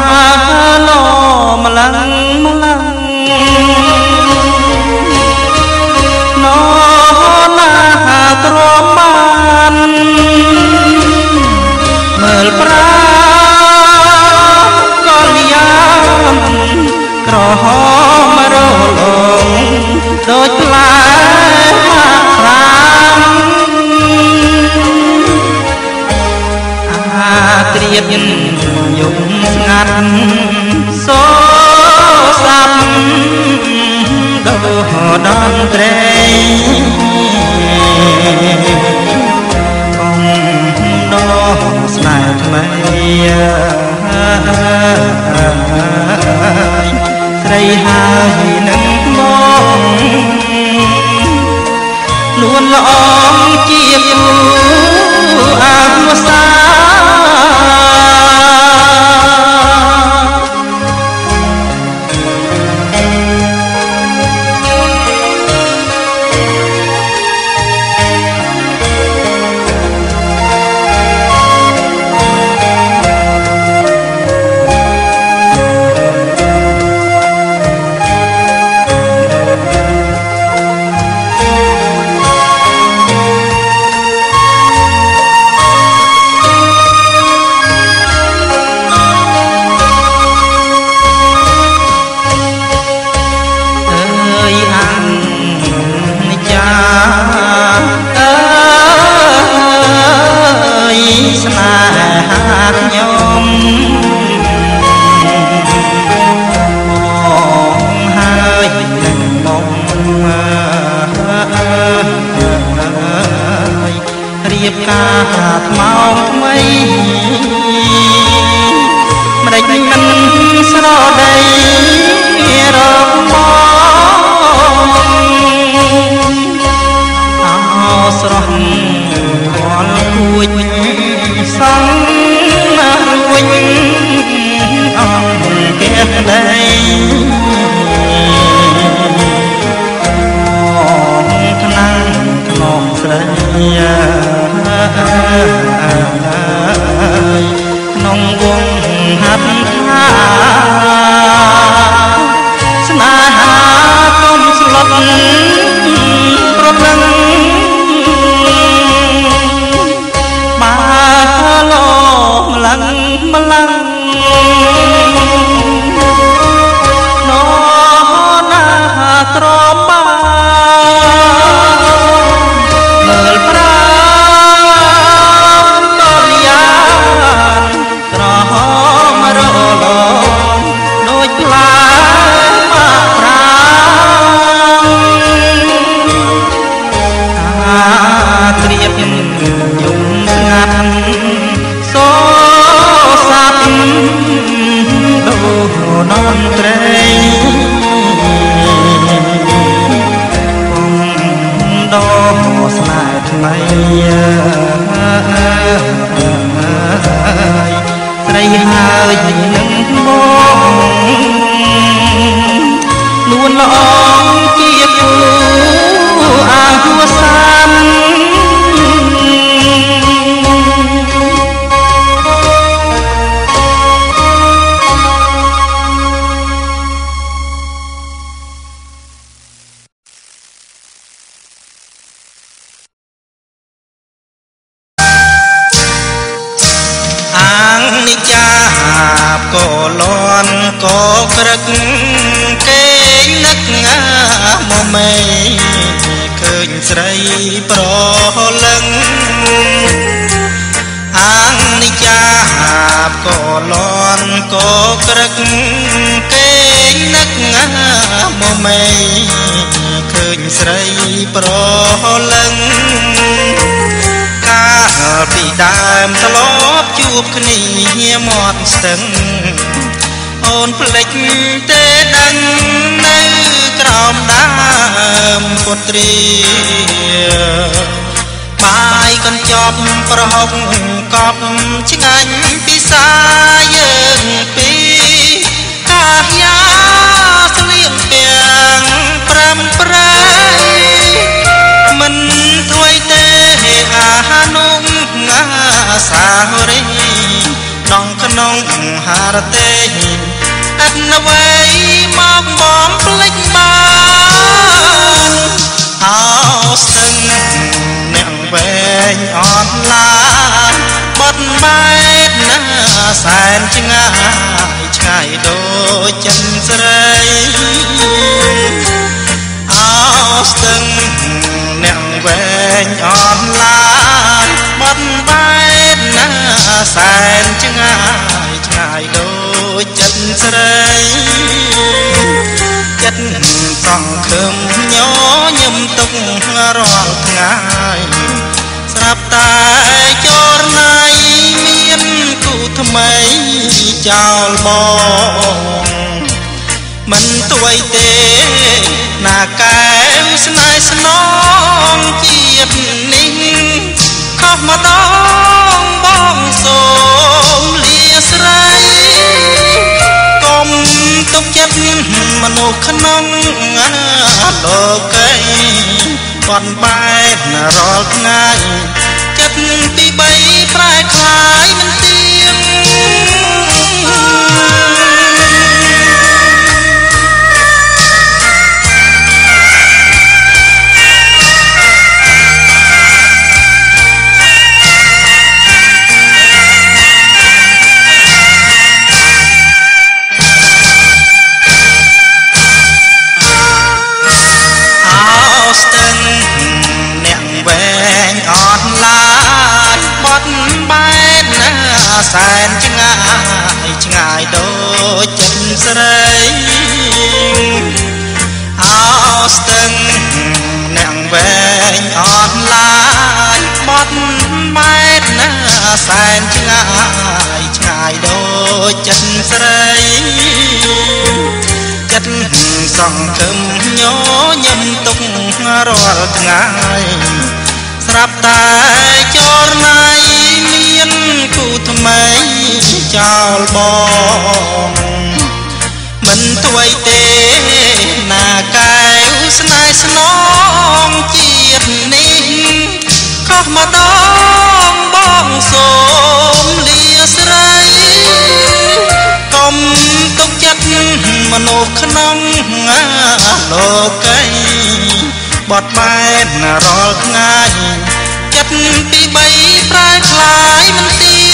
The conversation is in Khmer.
ឡម្លឹងម្លឹងណណាទ្រាំបានមើលប្រាកលយានក្រហមរលងដូចផ្លែមាក់ខ្រាមអាត្រៀបយំស្ងាត់សូសាប់ដោដនត្រីកុំដោស្នេហ៍ថ្មីស្រីហើយនឹងបងលួនល្អងជាគូអាវសារៀបការថ្មោងថ្មីម្ដេចមិនស្រដីរកមកអោស្រស់រាល់គួចសងរួចអង្គេះដីថ្នាំងថ្នមស្រីក្នុងវងហាត់ថាស្នេហាកុំស្លុតប្រលឹងបាឡម្លឹងម្លឹងណណាទ្រាំបានមើលប្រាយំស្ងាត់សូសាប់ដូននត្រីកុំដោស្នេហ៍ថ្មីស្រីហើយនឹងបងលួនល្អងជាគូអាហួសានក៏លន់ក៏ក្រឹកគេនឹកមកមេឃើញស្រីប្រលឹងអាងនិចាបក៏លន់ក៏ក្រឹកគេនឹកមកមេឃើញស្រីប្រលឹងកាលពីដើមធ្លាប់ជួបគ្នាមាត់ស្ទឹងអូនភ្លេចទេដឹងនៅក្រោមដើមពុទ្រីបាយកញ្ចប់ប្រហុកកប់ឆ្ងាញ់ពិសាយើងពីរកាយាស្លៀងពាំងប្រាំប្រៃមិនថួយទេអានុងអាសារីដងក្នុងហារទេ អ្វីមកបំភ្លេចបានអោស្ទឹងអ្នកវែងអត់ឡានបត់បែតណាសែនឆ្ងាយឆ្ងាយដូចចិនស្រីអោស្ទឹងអ្នកវែងអត់ឡានបត់បែតណាសែនឆ្ងាយឆ្ងាយដូចចិត្តស្រីចិត្តសង្ឃឹមញញឹមទុករាល់ថ្ងៃស្រាប់តែចរណៃមានគូថ្មីចោលបងមិនទួយទេណាកែវស្នេហ៍ស្នងជាតិនេះខុសម្ដងបងសូមលាស្រីកុំទុកចិត្តមនុស្សក្នុងលោកីបត់បែនរាល់ថ្ងៃចិត្តទី3ប្រែคล้ายមិនទៀងស្ទឹងអ្នកវែងអត់ឡាយបត់បែនណាសែនឆ្ងាយឆ្ងាយដូចចិត្តស្រីអោស្ទឹងអ្នកវែងអត់ឡាយបត់បែនណាសែនឆ្ងាយឆ្ងាយដូចចិត្តស្រីចិត្តសង្ឃឹមញញឹមទុករាល់ថ្ងៃស្រាប់តែចរណៃមានគូថ្មីចោលបងមិនទួយទេណាកែវស្នេហ៍ស្នងជាតិនេះខុសម្ដងបងសូមលាស្រីកុំទុកចិត្តមនុស្សក្នុងលោកីបត់បែនរាល់ថ្ងៃចិត្តទី3ប្រែคล้ายមិនទៀ